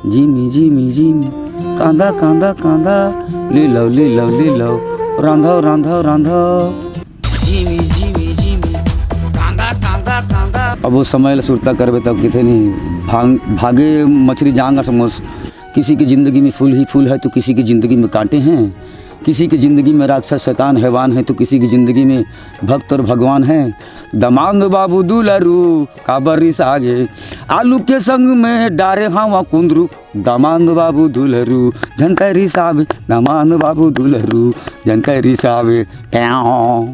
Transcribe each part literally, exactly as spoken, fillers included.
जिमी जिमी जिमी, कांदा कांदा कांदा, ले लव ले लव ले लव, रांधव रांधव रांधव। जिमी जिमी जिमी, कांदा कांदा कांदा। अब वो समय ल सुरता करबे तब किथे नहीं भांग, भागे मछली जांगर समोस। किसी की जिंदगी में फूल ही फूल है तो किसी की जिंदगी में कांटे हैं। किसी की जिंदगी में राक्षस शैतान हैवान है तो किसी की जिंदगी में भक्त और भगवान है। दमांद बाबू दुलरू काबर रिसागे, आलू के संग में डारे हवा कुंदरू। दमांद बाबू दुलरू झन करिसावे, दमांद बाबू दुलरू झन करिसावे। प्याओ।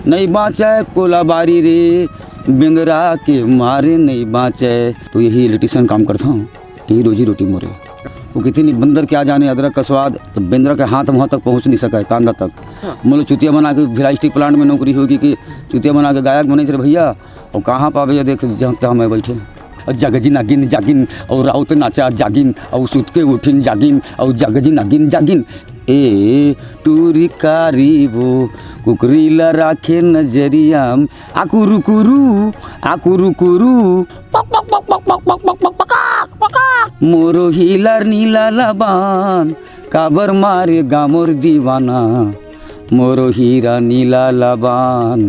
नहीं बाँचे कोलाबारी रे, बेंदरा के मारे नहीं बाँचे। तो यही इलेक्ट्रिशियन काम करता हूँ, यही रोजी रोटी मोरे। वो कितनी बंदर क्या जाने अदरक का स्वाद, तो बेंदरा के हाथ वहाँ तक पहुँच नहीं सका है, कांदा तक। हाँ। मतलब चुतिया बना के भिलाई स्टील प्लांट में नौकरी होगी कि चुतिया बना के गायक बने रे भैया, और कहाँ पावे ये देख जहाँ तहाँ मैं बैठे। और जगजी नागिन जागिन, और राउत नाचा जागिन, और सुत के उठिन जागिन, और जगजी नागिन जागिन। ए टूरी कारी वो कुकरी ला राखे नजरिया, आकुरु कुरु, आकुरु कुरु। पक, पक, पक, पक, पक, पक, पक, पक, पक, पक, पक। मोरो हीलर नीला लबान, काबर मारेगा मोर दीवाना। मोरो हीरा नीला लबान,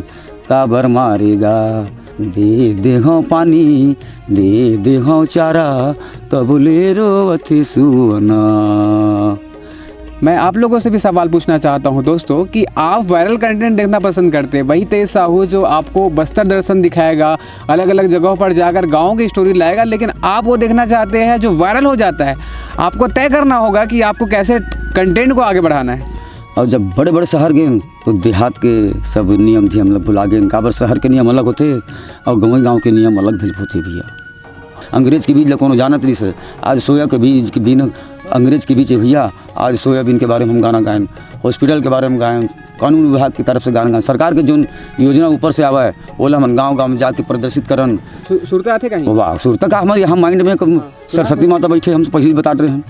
काबर मारेगा। दे दे हौ पानी, दे दे हौ चारा, तब ले रोवत हे सुअना। मैं आप लोगों से भी सवाल पूछना चाहता हूं दोस्तों कि आप वायरल कंटेंट देखना पसंद करते हैं, वही तेज साहू जो आपको बस्तर दर्शन दिखाएगा, अलग अलग जगहों पर जाकर गाँव की स्टोरी लाएगा, लेकिन आप वो देखना चाहते हैं जो वायरल हो जाता है। आपको तय करना होगा कि आपको कैसे कंटेंट को आगे बढ़ाना है। और जब बड़े बड़े शहर गेन तो देहात के सब नियम धियम ल भुला गेन। काबर शहर के नियम अलग होते और गंवई गाँव के नियम अलग धिल होते भैया। अंग्रेज के बीज ल कोनो जानत रहिस हे, आज सोया के बीज के बिन अंग्रेज के बीज हे भैया। आज सोयाबीन के बारे में हम गाना गायन, हॉस्पिटल के बारे में गायन, कानून विभाग की तरफ से गाना गायन, सरकार के जोन योजना ऊपर से आवा है, ओला हमन गाँव गाँव में जाके प्रदर्शित करन। सु-, सुरता आथे कहीं? वाह, सुरता का हमारे यहाँ माइंड में कम-, हाँ, सरस्वती माता बैठे, हम तो पहले ही बता रहे हैं।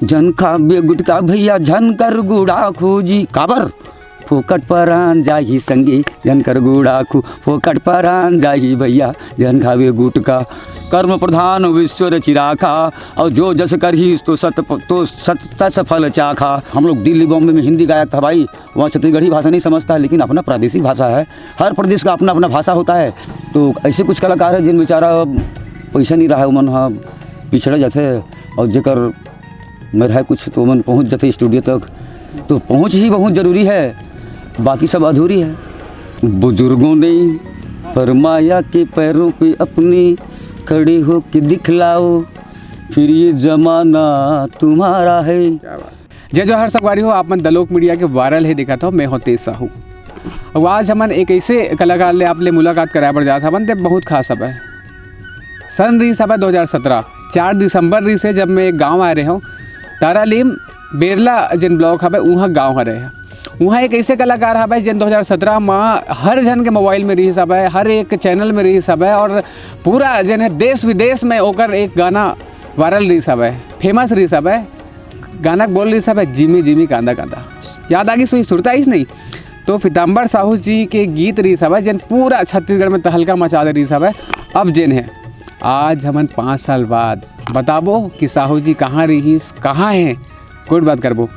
झन खाबे गुटखा भैया, झन कर गुड़ाखू जी। काबर? फोकट परान जाही संगी, झन कर गुड़ाखू, फोकट परान जाही भैया, झन खाबे गुटखा। कर्म प्रधान विश्व रचि राखा, और जो जस करही तो सत, तो सत तस फल चाखा। हम लोग दिल्ली बॉम्बे में हिंदी गायक था भाई, वहाँ छत्तीसगढ़ी भाषा नहीं समझता है, लेकिन अपना प्रादेशिक भाषा है। हर प्रदेश का अपना अपना भाषा होता है। तो ऐसे कुछ कलाकार है जिन बेचारा पैसा नहीं रहा है, उमन हा पिछड़ जाते हैं, और जेकर मेर है कुछ तो मन पहुँच जाते स्टूडियो तक, तो पहुँच ही बहुत ज़रूरी है, बाकी सब अधूरी है। बुजुर्गों ने फरमाया कि पैरों पे अपने खड़े होके दिखलाओ, फिर ये जमाना तुम्हारा है। क्या बात। जय जोहार संगवारी हो, आप मन दलोक मीडिया के वायरल हे देखत हो, मैं हों तेज साहू। अउ आज हमन एक ऐसे कलाकार ले आप ले मुलाकात कराए बर जात हवन, ते बहुत खास हवय। सन रहिस हवय दो हज़ार सत्रह, चार दिसंबर रहिस हे, जब मैं एक गांव आए रहे हूँ, तारालीम बेरला जेन ब्लॉक हवय, उहाँ गांव हरे हे। उहाँ एक ऐसे कलाकार हवय, जेन दो हज़ार सत्रह म हर झन के मोबाइल में रहिस हवय, हर एक चैनल में रहिस हवय, और पूरा जेन हे देश विदेश में ओकर एक गाना वायरल रहिस हवय, फेमस रहिस हवय। गाना के बोल रहिस हवय, "जिमी जिमी कांदा कांदा।" याद आ गिस होही, सुरता आइस नहीं? तो पीताम्बर साहू जी के गीत रहिस हवय, जेन पूरा छत्तीसगढ़ में तहलका मचा दे रहिस हवय। अब जेन हे, आज हमन पाँच साल बाद बताबो कि साहू जी कहाँ रहिस, कहाँ हे, गोठ बात करबो।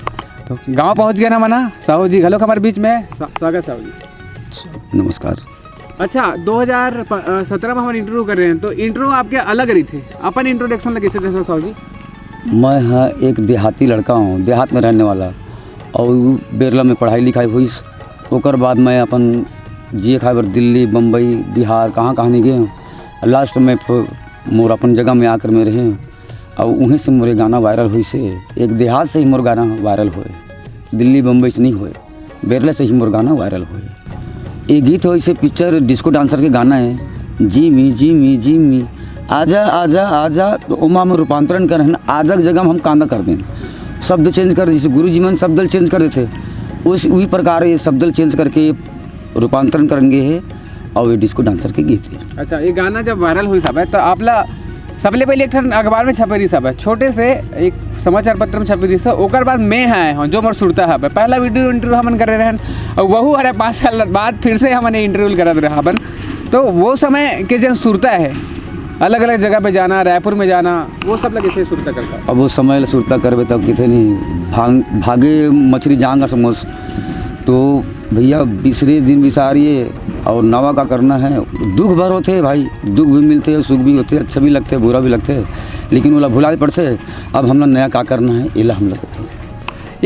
तो गाँव पहुँच गेन हमन हा, साहू जी घलोक हमर बीच में हे। स्वा-, स्वागत साहू जी। नमस्कार। अच्छा, दो हज़ार सत्रह में हमन इंटरव्यू करे रहेन, तो इंटरव्यू आपके अलग रहिथे, अपन इंट्रोडक्शन ला कइसे देथव साहू जी? मैं ह एक देहाती लड़का हूँ, देहात में रहने वाला, और बेरला में पढ़ाई लिखाई होइस। ओकर बाद मैं अपन जिए खाए बर दिल्ली, बम्बई, बिहार, कहाँ कहाँ नहीं गए हूँ। लास्ट में फ-, मोर अपन जगह में आकर मैं रहे हूँ, और उहें से मोर ये गाना वायरल होइस हे। एक देहात से ही मोर गाना वायरल होए, दिल्ली बम्बई से नहीं होए। बेरला से ही मोर गाना वायरल होए। ये गीत हो इसे पिक्चर डिस्को डांसर के गाना है, "जिमी जिमी जिमी, आजा आजा आजा।" तो ओमा हम रूपांतरण करन, आजा के जगह हम कांदा कर देन, शब्द चेंज कर, जैसे गुरु जी मन शब्द चेंज कर देथे, उस वही प्रकार ये शब्द चेंज करके रूपांतरण करेंगे है और ये डिस्को डांसर के गीत है। अच्छा, ये गाना जब वायरल होइस हवय, तो आप ला सबले पहले एक ठन अखबार में छपे रहिस हवय, छोटे से एक समाचार पत्र में छपे रहिस हवय, ओकर बाद मैं ह आए हूँ, जो मोर सुरता हवय, पहला वीडियो इंटरव्यू हमन करे रहन, और वहू हरे पाँच साल बाद फिर से हमन ये इंटरव्यू करत रहे हवन। तो वो समय के जन सुरता है, अलग-अलग जगह पे जाना, रायपुर में जाना, वो सब ला कइसे सुरता करथा? अब वो समय ला सुरता करबे तब किथे नहीं, भाग, भागे मछरी जांगर समझ। तो भैया, बिसरे दिन बिसारिए और नवा का करना है। दुख भर होथे भाई, दुख भी मिलथे, सुख भी होथे, अच्छा भी लगथे, बुरा भी लगथे, लेकिन ओला भुलाए पड़थे। अब हमला नया का करना है, एला हमला सोचना है।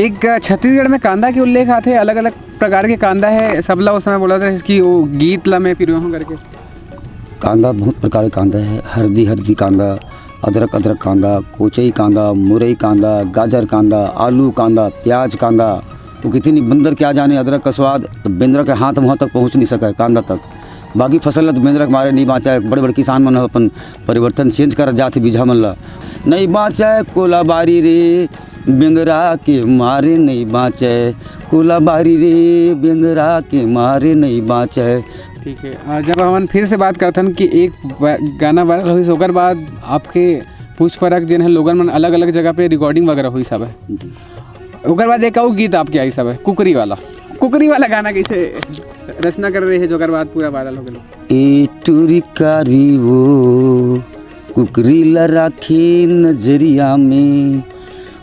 एक छत्तीसगढ़ में कांदा के उल्लेख आथे, अलग-अलग प्रकार के कांदा है, सबला उस समय बोला था इसकी वो गीत ला मैं पिरोहूँ करके। कांदा बहुत प्रकार के कांदा है, हरदी, हरदी कांदा, अदरक, अदरक कांदा, कोचई कांदा, मुरई कांदा, गाजर कांदा, आलू कांदा, प्याज कांदा। तो कितनी बंदर क्या जाने अदरक का स्वाद, तो बेंदरा के हाथ वहाँ तक पहुँच नहीं सका है, कांदा तक। बाकी फसल ला तो बेंदरा के मारे नहीं बाँचा है। बड़े-बड़े किसान मन ह अपन परिवर्तन change करत जात हे बीजहा मन ला। नहीं बाँचा है कोलाबारी रे, बेंदरा के मारे नहीं बाँचा है, कोलाबारी रे, बेंदरा के मारे नहीं बाँचा है। ठीक है, अ, जब हमन फिर से बात करथन कि एक वा-, गाना viral होइस, ओकर बाद आपके पूछ परख जेन है लोगन मन अलग-अलग जगह पे recording वगैरह होइस हवय। जी। ओकर बाद एक अउ गीत आपके आइस हवय, कुकरी वाला। कुकरी वाला गाना कइसे रचना करे रहे, जेकर बाद पूरा viral हो गेलो? ए टूरी कारी वो कुकरी ला राखे नजरिया में,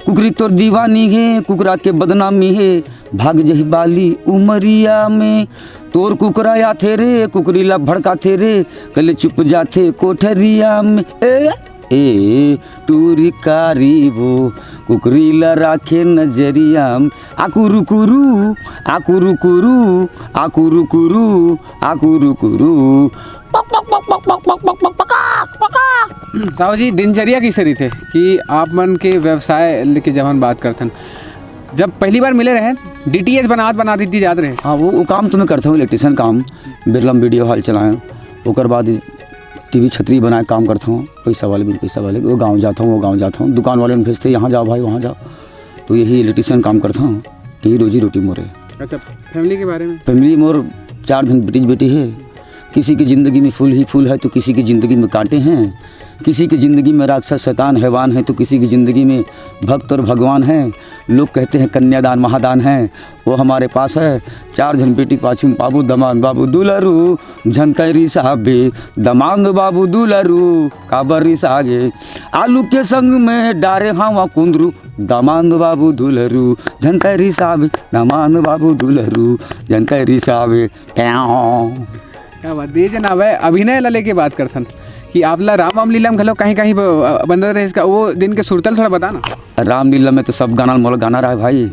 कुकरी तोर दीवानी हे, कुकरा के बदनामी हे, भाग जही बाली उमरिया में। तोर कुकरा आथे रे, कुकरी ला भड़काथे रे, कले चुप जाथे कोठरिया में। ए, ए, टूरी कारी वो कुकरी ला राखे नजरिया में। आकुरु कुरु, आकुरु कुरु, आकुरु कुरु, आकुरु कुरु। साहू जी, दिनचर्या कइसे रहिथे कि आप मन के व्यवसाय लेके जब हम बात करथन, जब पहली बार मिले रहे, डीटीएच बनावत बनावत इतनी जात रहे। हाँ, वो, वो काम तो मैं करता हूँ, electrician काम, बिरला में वीडियो हॉल चलाएं, ओकर बाद टीवी छतरी बनाए काम करता हूँ, पैसा वाले बिन पैसा वाले, वो गाँव जाता हूँ, वो गाँव जाता हूँ, दुकान वाले ने भेजते, यहाँ जाओ भाई, वहाँ जाओ, तो यही इलेक्ट्रिशियन काम करता हूँ, यही रोजी रोटी मोरे। अच्छा, फैमिली के बारे में? फैमिली मोर चार झन बेटीज बेटी है। किसी की ज़िंदगी में फूल ही फूल है तो किसी की ज़िंदगी में कांटे हैं, किसी की ज़िंदगी में राक्षस शैतान हैवान है तो किसी की ज़िंदगी में भक्त और भगवान है। लोग कहते हैं कन्यादान महादान है, वो हमारे पास है। चार झन बेटी पाछू में पाबू दमांद बाबू दुलरू, झन कैरी साहब भी दमांद बाबू दुलरू, काबर रिसागे आलू के संग में डारे हवा कुंदरू, दमांद बाबू दुलरू, झन कैरी साहब दमांद बाबू दुलरू, झन कैरी साहब। प्याओ। क्या बात, ये जे नाव है, अभिनय ला लेके बात करथन कि आप ला राम रामलीला में घलो कहीं कहीं ब-, बंदर रहे इसका, वो दिन के सुरतल थोड़ा बताना। रामलीला में तो सब गाना मोला गाना रहा है भाई,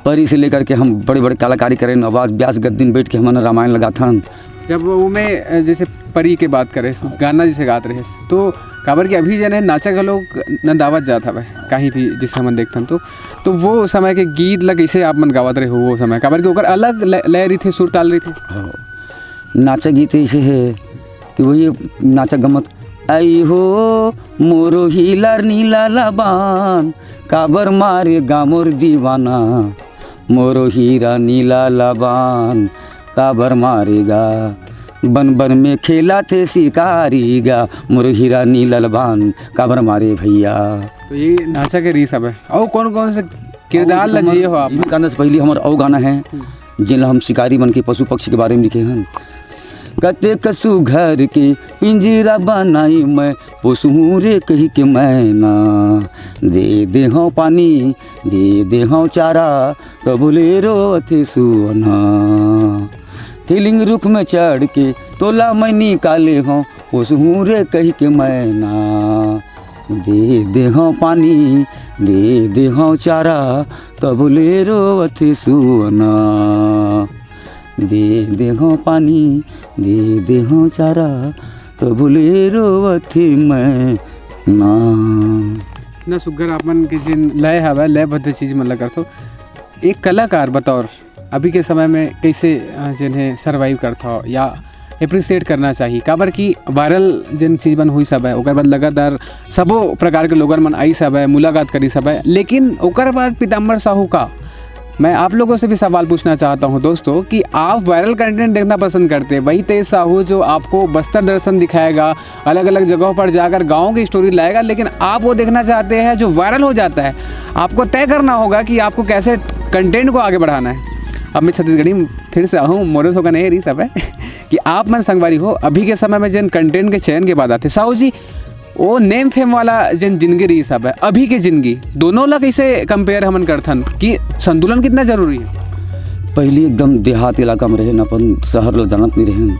परी से लेकर के हम बड़े बड़े कलाकारी करें, आवाज ब्यास गद्दी में बैठ के हमन रामायण लगाथन। जब वो में, अ, जैसे परी के बात करे, गाना जैसे गात रहे, तो काबर कि अभी जने नाचा घलो नंदावत जात हवे, कहीं भी जैसे हमन देखथन तो, तो वो समय के गीत ला कैसे आप मन गावत रहे हो वो समय, काबर कि ओकर अलग लय, लय रहिथे, सुर ताल रहिथे। हाँ। नाचा गीत ऐसे है कि वही नाचा गमत, आई हो मोरो हीलर नीला लबान, काबर मारे गा मोर दीवाना, मोरो हीरा नीला लबान, काबर मारे गा, बन बन में खेला थे शिकारी गा, मोरो हीरा नीला लबान, काबर मारे भैया। तो ये नाचा के रीस हवे। अउ कौन कौन से किरदार ला जिए हो आप? जीवन कांदा से पहले हमर अउ गाना है, हम्म। जेन ला हम शिकारी मन के पशु पक्षी के बारे में लिखे हन। कतेक सुघर के पिंजरा बनाई मैं, पोसहूँ रे कहि के मैना, दे देहौं पानी, दे देहौं चारा, तब ले रोवथे सुअना। थिलिंग रुख में चढ़ के तोला मैं निकाले हौं, पोसहूँ रे कहि के मैना, दे देहौं पानी, दे देहौं चारा, तब ले रोवथे सुअना। दे देहौं पानी, दे देहौं चारा, तब ले रोवथे मैना। इतना सुग्घर आप मन के जेन लय हवय, लयबद्ध चीज मन ला करथो। एक कलाकार बतौर अभी के समय में कैसे, अ, जेन हे survive करथव या appreciate करना चाहिए, काबर कि viral जेन चीज मन हुई सब है, ओकर बाद लगातार सबो प्रकार के लोगन मन आई सब है, मुलाकात करी सब है, लेकिन ओकर बाद पीताम्बर साहू का, मैं आप लोगों से भी सवाल पूछना चाहता हूं दोस्तों कि आप viral content देखना पसंद करते हैं, वही तेज साहू जो आपको बस्तर दर्शन दिखाएगा, अलग-अलग जगहों पर जाकर गाँव की story लाएगा, लेकिन आप वो देखना चाहते हैं जो viral हो जाता है। आपको तय करना होगा कि आपको कैसे content को आगे बढ़ाना है। अब मैं छत्तीसगढ़ी फिर से आहूँ, मोरे सोगन ए रही सब है कि आप मन संगवारी हो, अभी के समय में जेन content के चयन के बात आथे, साहू जी, वो नेम फेम वाला जेन जिंदगी रहिस हवय, अभी के जिंदगी, दोनों ला कैसे कंपेयर हमन करथन कि संतुलन कितना जरूरी है? पहिली एकदम देहात इलाका में रहेन, अपन शहर ल जानत नहीं रहेन।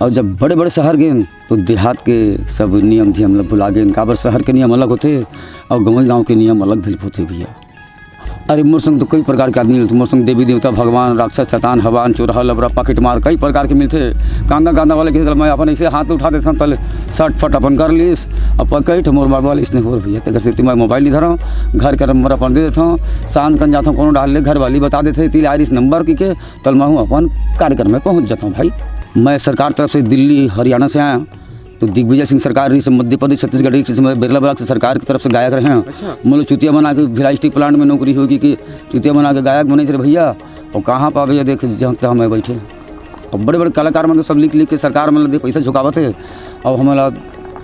और जब बड़े बड़े शहर गेन तो देहात के सब नियम धियम ल भुला गेन। काबर शहर के नियम अलग होथे और गाँव गाँव के नियम अलग धल होथे भैया। अरे मोर संग तो कई प्रकार के आदमी मिलथे, मोर संग देवी देवता, भगवान, राक्षस, शैतान, हवान, चोरहा, लबरा, पाकिट मार, कई प्रकार के मिलथे। कांदा कांदा वाले के मैं अपन ऐसे हाथ उठा देथन तले सट फट अपन कर लीस। अब कई ठो मोर बाबा वाले इसने हो भैया, तेकर सेती मैं मोबाइल नहीं धरव, घर के नंबर अपन दे देथव। शांत कन जाथव कोनो डाल ले, घर वाली बता देथे तिल आरिस नंबर की के, तल मैं हूँ अपन कार्यक्रम में पहुँच जाता हूँ भाई। मैं सरकार तरफ से दिल्ली हरियाणा से आया, तो दिग्विजय सिंह सरकार रहिस, मध्य प्रदेश छत्तीसगढ़ रहिस, मैं बिरला ब्लॉक से सरकार की तरफ से गायक रहे हैं। अच्छा। मतलब चुतिया बना के भिलाई स्टील प्लांट में नौकरी होगी कि चुतिया बना के गायक बने रे भैया। और कहाँ पा भैया, देख जहाँ तहाँ मैं बैठे। और बड़े बड़े कलाकार मन तो सब लिख लिख के सरकार मन दे पैसा झुकावत है, और हमारा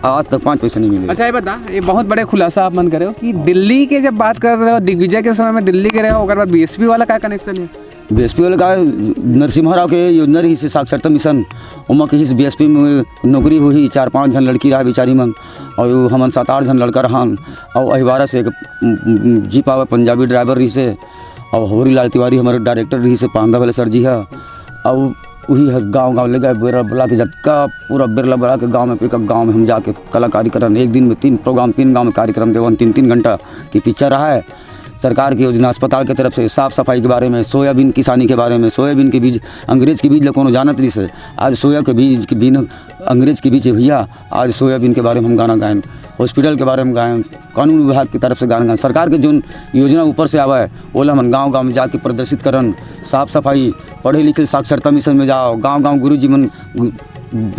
आज तक पाँच पैसा नहीं मिले। अच्छा, ये बता, ये बहुत बड़े खुलासा आप मन करे हो कि दिल्ली के जब बात कर रहे हो, दिग्विजय के समय में दिल्ली के रहे हो, ओकर बाद बीएसपी वाला का कनेक्शन है? बीएसपी वाले का नरसिम्हा राव के योजना रहिस साक्षरता मिशन, ओमा कहिस बीएसपी में नौकरी होही। चार पांच झन लड़की रहा बेचारी मन, और हमन सात आठ झन लड़का रहन। और अहिवारा से एक जीप आवे, पंजाबी ड्राइवर रहिस हे, और होरी लाल तिवारी हमारे डायरेक्टर रहिस हे, पांदा वाले सर जी हा। और वही हर गांव गांव ले गए, बिरला ब्लॉक के जतका पूरा बिरला ब्लॉक के गांव में, एक गांव में हम जाके कलाकारी करन। एक दिन में तीन प्रोग्राम, तीन गांव में कार्यक्रम देवन, तीन तीन घंटा की पिक्चर रहा है। सरकार की योजना, अस्पताल की तरफ से, साफ सफाई के बारे में, सोयाबीन किसानी के बारे में, सोयाबीन के बीज, अंग्रेज के बीज ला कोनो जानत रहिस हे, आज सोया के बीज के बिन अंग्रेज के बीज हे भैया। आज सोयाबीन के बारे में हम गाना गायन, हॉस्पिटल के बारे में गायन, कानून विभाग की तरफ से गाना गायन, सरकार के जोन योजना ऊपर से आवे, ओला हमन गांव गांव में जाके प्रदर्शित करन। साफ सफाई, पढ़े लिखे, साक्षरता मिशन में जाओ, गांव गांव गुरु जी मन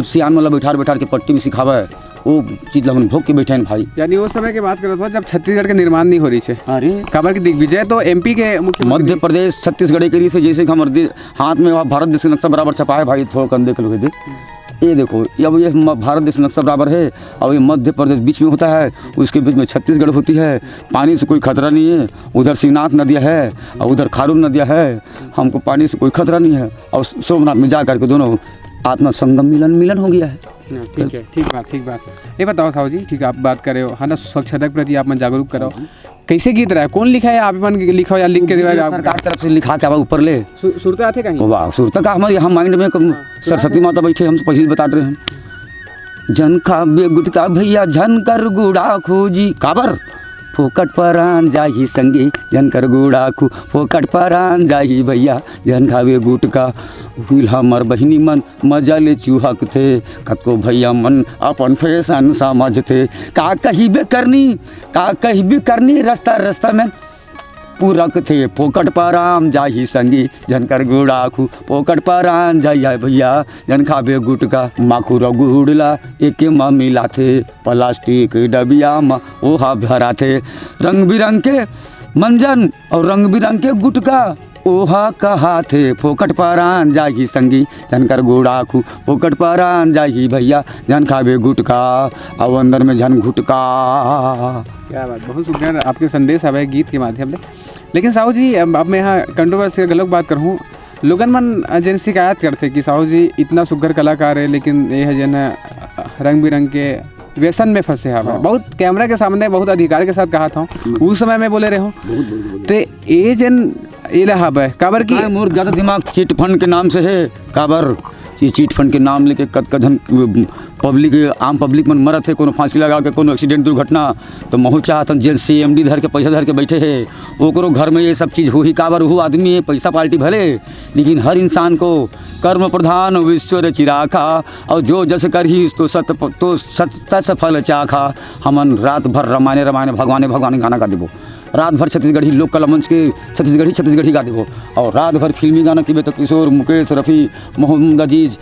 सियान मन ला बैठार बैठार के पट्टी में सिखावे, वो चीज ला हमन भोग के बैठे हैं भाई। यानी वो समय की बात करत हो जब छत्तीसगढ़ के निर्माण नहीं हो रही है। अरे काबर कि दिग्विजय तो एमपी के मुख्यमंत्री। मध्य प्रदेश छत्तीसगढ़ के रहिस हे, जैसे कि हमर दे-, हाथ में वहाँ भारत देश के नक्शा बराबर छपा है भाई, थोड़ा कन देख लो, ये देख, ये देखो, ये अब ये म-, भारत देश नक्शा बराबर है, और ये मध्य प्रदेश बीच में होता है, उसके बीच में छत्तीसगढ़ होती है। पानी से कोई खतरा नहीं है। उधर शिवनाथ नदिया है और उधर खारून नदिया है, हमको पानी से कोई खतरा नहीं है। और सोमनाथ में जा करके दोनों आत्मा संगम मिलन मिलन हो गया है। हाँ, ठीक है, ठीक बात, ठीक बात। ये बताओ साहू जी, ठीक, आप बात करे हो, है ना, स्वच्छता के प्रति आप मन जागरूक करो। कैसे गीत रहा है, कौन लिखा है, आप मन लिखा हो या लिख के देवा आप? सरकार तरफ से लिखा के आवा ऊपर ले। सु-, सुरता आथे कहीं? वाह, सुरता का हमारे यहाँ माइंड में कम, सरस्वती माता बैठे, हम पहले बता रहे हैं। झन खाबे गुटखा भैया, झन कर गुड़ाखू जी, काबर? फोकट परान जाही संगी, झन कर गुड़ाखू, फोकट परान जाही भैया, झन खाबे गुटखा। हुल हमर बहिनी मन मजा ले चुहकथे, कतको भैया मन अपन फैशन समझथे। का कहिबे करनी, का कहिबे करनी, रस्ता रस्ता में पुरकथे। फोकट परान जाही संगी, झन कर गुड़ाखू, फोकट परान जाही भैया, झन खाबे गुटखा। माखुर गुड़ ला एके म मिलाथे, प्लास्टिक डबिया म ओहा भराथे। रंग बिरंग के मंजन और रंग बिरंग के गुटखा, ओहा कहाथे फोकट परान जाही संगी, झन कर गुड़ाखू, फोकट परान जाही भैया, झन खाबे गुटखा, अउ अंदर में झन घुटका। क्या बात, बहुत सुंदर आपके संदेश हवे गीत के माध्यम ले। लेकिन साहू जी, अब, अब मैं यहाँ कंट्रोवर्सी के घलोक बात करहूँ, लोगन मन जेन शिकायत करथे कि साहू जी इतना सुघर कलाकार है, लेकिन ये है जेन ह रंग बिरंग के व्यसन में फंसे हवे। हाँ। बहुत कैमरा के सामने बहुत अधिकार के साथ कहा था, उस समय मैं बोले रहे हूँ। ते ये जेन ये ला हवे, काबर कि हाँ, मोर ज्यादा दिमाग चिट फंड के नाम से है, काबर ये चिट फंड के नाम लेके कतका झन पब्लिक, आम पब्लिक मन मरत हे, कोनो फांसी लगा के, कोनो एक्सीडेंट दुर्घटना, तो महू चाहत हन जेन सीएमडी धर के पैसा धर के बैठे हे, ओकरो घर में ये सब चीज होही। काबर वो आदमी है, पैसा पार्टी भले, लेकिन हर इंसान को कर्म प्रधान विश्व रचि राखा, और जो जस करही तो सत, तो सत तस फल चाखा। हमन रात भर रमायने रमायने, भगवाने भगवाने गाना गा देबो, रात भर छत्तीसगढ़ी लोक कला मंच के छत्तीसगढ़ी छत्तीसगढ़ी गा देबो, और रात भर फिल्मी गाना कहिबे तो किशोर, मुकेश, रफी, मोहम्मद अजीज,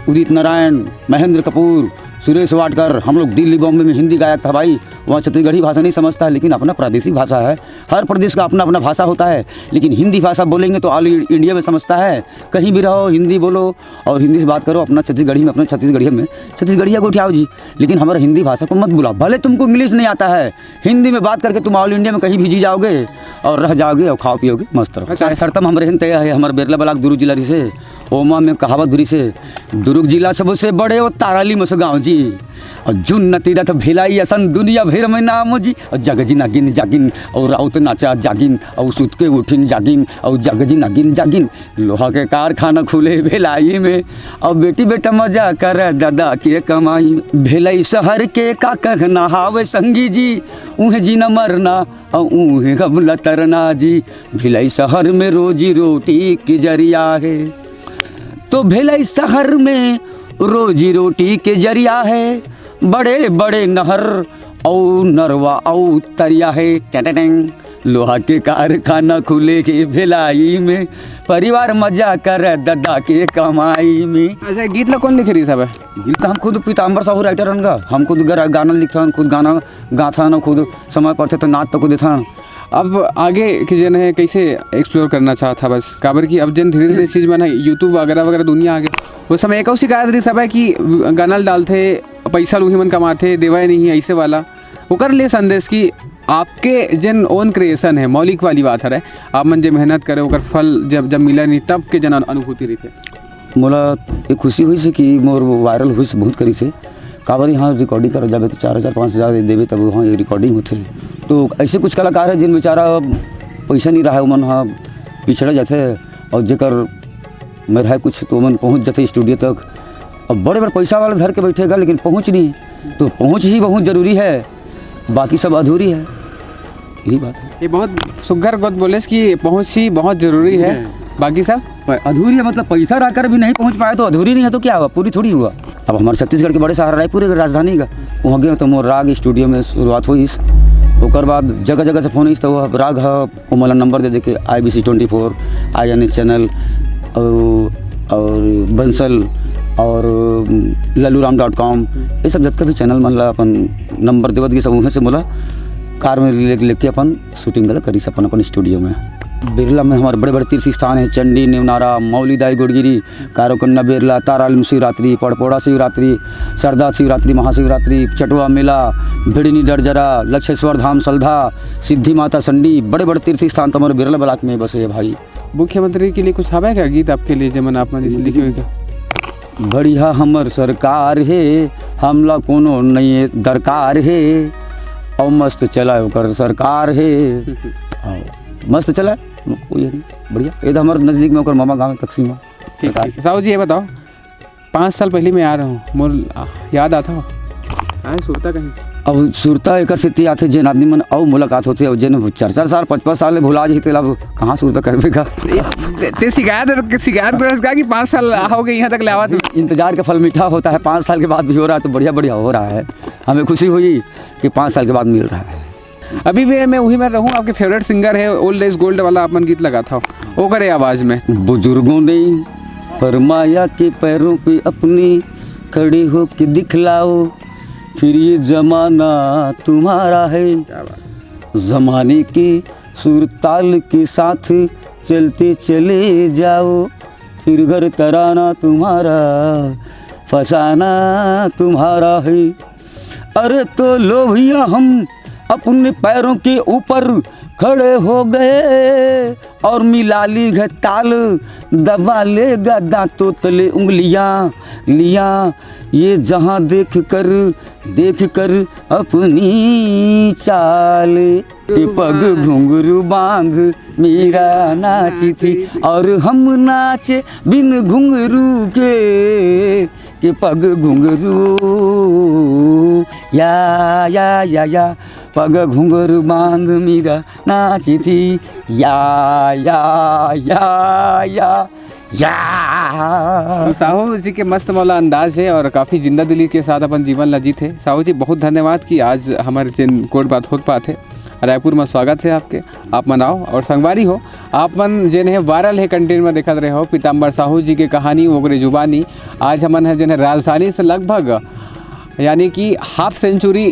उदित नारायण, महेंद्र कपूर, सुरेश वाडकर, हम लोग दिल्ली बॉम्बे में हिंदी गायक था भाई, वहाँ छत्तीसगढ़ी भाषा नहीं समझता है, लेकिन अपना प्रादेशिक भाषा है। हर प्रदेश का अपना अपना भाषा होता है, लेकिन हिंदी भाषा बोलेंगे तो ऑल इंडिया में समझता है। कहीं भी रहो, हिंदी बोलो, और हिंदी से बात करो, अपना छत्तीसगढ़ी में, अपना छत्तीसगढ़िया में छत्तीसगढ़िया गोठियाओ जी, लेकिन हमारा हिंदी भाषा को मत भुलाओ। भले तुमको इंग्लिश नहीं आता है, हिंदी में बात करके तुम ऑल इंडिया में कहीं भी जी जाओगे और रह जाओगे और खाओ पियोगे, मस्त रहो। अच्छा। सरतम हम रहन तय है, हमारे बेरला बलाक दुर्ग जिला रही से, ओमा में कहावत धुरी से, दुर्ग जिला सबसे बड़े वो ताराली मसगांव जी, अउ जुन्न तीरथ भिलाई असन दुनिया भर में नाम जी। अउ जगजी नागिन जागिन, अउ राउत नाचा जागिन, अउ सुत के उठिन जागिन, अउ जगजी नागिन जागिन। लोहा के कारखाना खुले भिलाई में, अउ बेटी बेटा मजा कर दादा के कमाई में। भिलाई शहर के का कहना हावे संगी जी, उहे जीना मरना, अउ उहे गमला तरना जी। भिलाई शहर में रोजी रोटी के जरिया है, तो भिलाई शहर में रोजी रोटी के जरिया है। बड़े बड़े नहर अउ नरवा अउ तरिया है। टें टें टें। लोहा के कारखाना खुले के भिलाई में, परिवार मजा कर दादा के कमाई में। अच्छा, गीत ला कौन लिखे रहिस हवय? गीत हम खुद पीताम्बर साहू राइटर हन गा। हम खुद गर-, गाना लिखथन, खुद गाना गाथन, खुद समय पड़थे तो नाच तक देथन। अब आगे के जन है कैसे एक्सप्लोर करना चाहत हवस? काबर कि अब जन धीरे धीरे चीज मन है, YouTube वगैरह वगैरह दुनिया आगे। वो समय एक अउ शिकायत रहिस हवय कि गाना ल डालथे, पैसा ल उही मन कमाथे, देवय नहीं, ऐसे वाला। ओकर लिए संदेश कि आपके जन ओन क्रिएशन है, मौलिक वाली बात हरे, आप मन जे मेहनत करे ओकर फल जब जब मिला नहीं तब के जन अनु-, अनुभूति रहिथे। मोला ये खुशी हुई से कि मोर वायरल हुई से बहुत करी से। काबर यहाँ रिकॉर्डिंग करे जाबे तो चार हजार पाँच हजार देबे तब वहाँ ये रिकॉर्डिंग होथे। तो ऐसे कुछ कलाकार है जिन बेचारा पैसा नहीं रहा, उमन हा पिछड़ा जाथे, और जेकर मेर है कुछ तो उमन पहुँच जाथे स्टूडियो तक। अब बड़े बड़े पैसा वाले धर के बैठेगा लेकिन पहुँच नहीं, तो पहुँच ही बहुत ज़रूरी है, बाकी सब अधूरी है। यही बात है। ये बहुत सुघर बात बोलेस कि पहुँच ही बहुत जरूरी है, है। बाकी सब पर अधूरी है, मतलब पैसा रहकर भी नहीं पहुँच पाए तो अधूरी नहीं है तो क्या हुआ, पूरी थोड़ी हुआ। अब हमारे छत्तीसगढ़ के बड़े शहर रायपुर है राजधानी का, वहाँ गए तो मोर राग स्टूडियो में शुरुआत हुई इस, ओकर बाद जगह जगह से फोन इस तो वह राग है, वो मोला नंबर दे दे के I B C twenty four, I N S channel और, और बंसल और लल्लू राम डॉट कॉम, ये सब जतका भी चैनल मन ला अपन नंबर देवत गे सब उहें से मोला कार में ले लेके अपन शूटिंग ला करिस अपन अपन स्टूडियो में। बिरला में हमारे बड़े बड़े तीर्थ स्थान है, चंडी नेवनारा, मौली दाई गुड़गिरी, कारोकन्ना बिरला, तारालिम शिवरात्रि, पड़पोड़ा शिवरात्रि, सरदा शिवरात्रि, महाशिवरात्रि, चटवा मेला, भिड़नी डरजरा, लक्षेश्वर धाम सलधा, सिद्धि माता संडी, बड़े बड़े तीर्थ स्थान तो हमारे बिरला ब्लॉक में बसे है भाई। मुख्यमंत्री के लिए कुछ हवय क्या गीत आपके लिए, जेमन आप मन जैसे लिखे हुए क्या? बढ़िया हमर सरकार हे, हमला कोनो नई दरकार हे, अउ मस्त चला ओकर सरकार हे। हाँ, मस्त चला, कोई नहीं, बढ़िया। ये तो हमारे नजदीक में ओकर मामा गाँव है तकसीमा। ठीक, ठीक। साहू जी, ये बताओ, पाँच साल पहले मैं आ रहा हूँ, मोर याद आता हो? आए सुरता कहीं? अब सुरता एकर सेती आथे, जेन आदमी मन अउ मुलाकात होथे, अउ जेन चार चार साल, पाँच पाँच साल ले भुला जाही, तेला अब कहाँ सुरता करबे का? ते, ते शिकायत, शिकायत करस का कि पाँच साल हो गए यहाँ तक ले आवत? इंतजार का फल मीठा होता है, पाँच साल के बाद भी हो रहा है तो बढ़िया, बढ़िया हो रहा है। हमें खुशी हुई कि पाँच साल के बाद मिल रहा है। अभी भी मैं वही में रहूँ, आपके फेवरेट सिंगर है, ओल्ड इज गोल्ड वाला आप मन गीत लगात हव, ओकरे आवाज में। बुजुर्गों ने फरमाया कि पैरों पे अपने खड़े होके दिखलाओ, फिर ये जमाना तुम्हारा है। क्या बात। जमाने के सुर ताल के साथ चलते चले जाओ, फिर घर तराना तुम्हारा, फसाना तुम्हारा है। अरे तो लो भैया, हम अपने पैरों के ऊपर खड़े हो गए और मिला ली है ताल, दबा लेगा दांतों तले उंगलियां, लिया ये जहां देख कर, देख कर अपनी चाल। ये पग घुंघरू बांध मीरा नाची थी और हम नाचे बिन घुंघरू के, के पग घुंघरू, या, या, या, या, पग घुंघरू बांध मीरा नाची थी, या, या, या, या, या। तो साहू जी के मस्त मौला अंदाज है और काफ़ी जिंदा दिली के साथ अपन जीवन ला जीत है। साहू जी, बहुत धन्यवाद कि आज हमारे जिन कोट बात होत पात है। रायपुर में स्वागत है आपके, आप मन आओ। और संगवारी हो, आप मन जेन है वायरल है कंटेंट में देखत रहे हो पीताम्बर साहू जी के कहानी, ओकरे जुबानी। आज हमन है जेन है राजधानी से लगभग, यानी कि हाफ सेंचुरी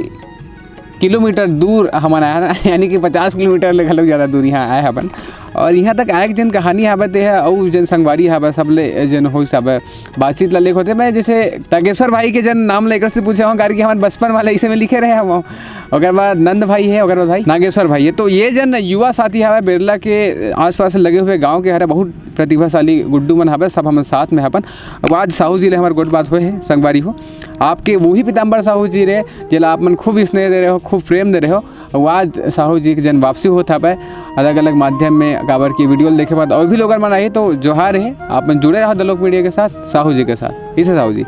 किलोमीटर दूर हमन आए हन, यानी कि पचास किलोमीटर ले घलो ज़्यादा दूर यहाँ आए हवन। और यहाँ तक आए के जेन कहानी हवय ते ह, अउ जेन संगवारी हवय, सबले जेन होइस हवय, बातचीत ला लेके होथे। मैं जैसे नागेश्वर भाई के जन नाम लेकर से पूछे हूँ, कारण कि हमन बचपन वाले इसे में लिखे रहे हम। ओकर बाद नंद भाई है, ओकर बाद भाई नागेश्वर भाई है। तो ये जन युवा साथी हवय, बिरला के आसपास लगे हुए गांव के हरे, बहुत प्रतिभाशाली गुड्डू मन हवे, सब हमन साथ में हवन। अउ आज साहू जी ले हमर गोठ बात होए हे संगवारी हो। आपके वही पीताम्बर साहू जी रे, जेला आप मन खूब स्नेह दे रहे हो, खूब प्रेम दे रहे हो। अउ आज साहू जी के जन वापसी होत हवय अलग-अलग माध्यम में, काबर की वीडियो ल देखे बाद और भी लोगन मन आही, तो जोहार हे, आप मन जुड़े रहो दलोक मीडिया के साथ, साहू जी के साथ। इसे साहू जी,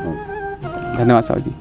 धन्यवाद साहू जी।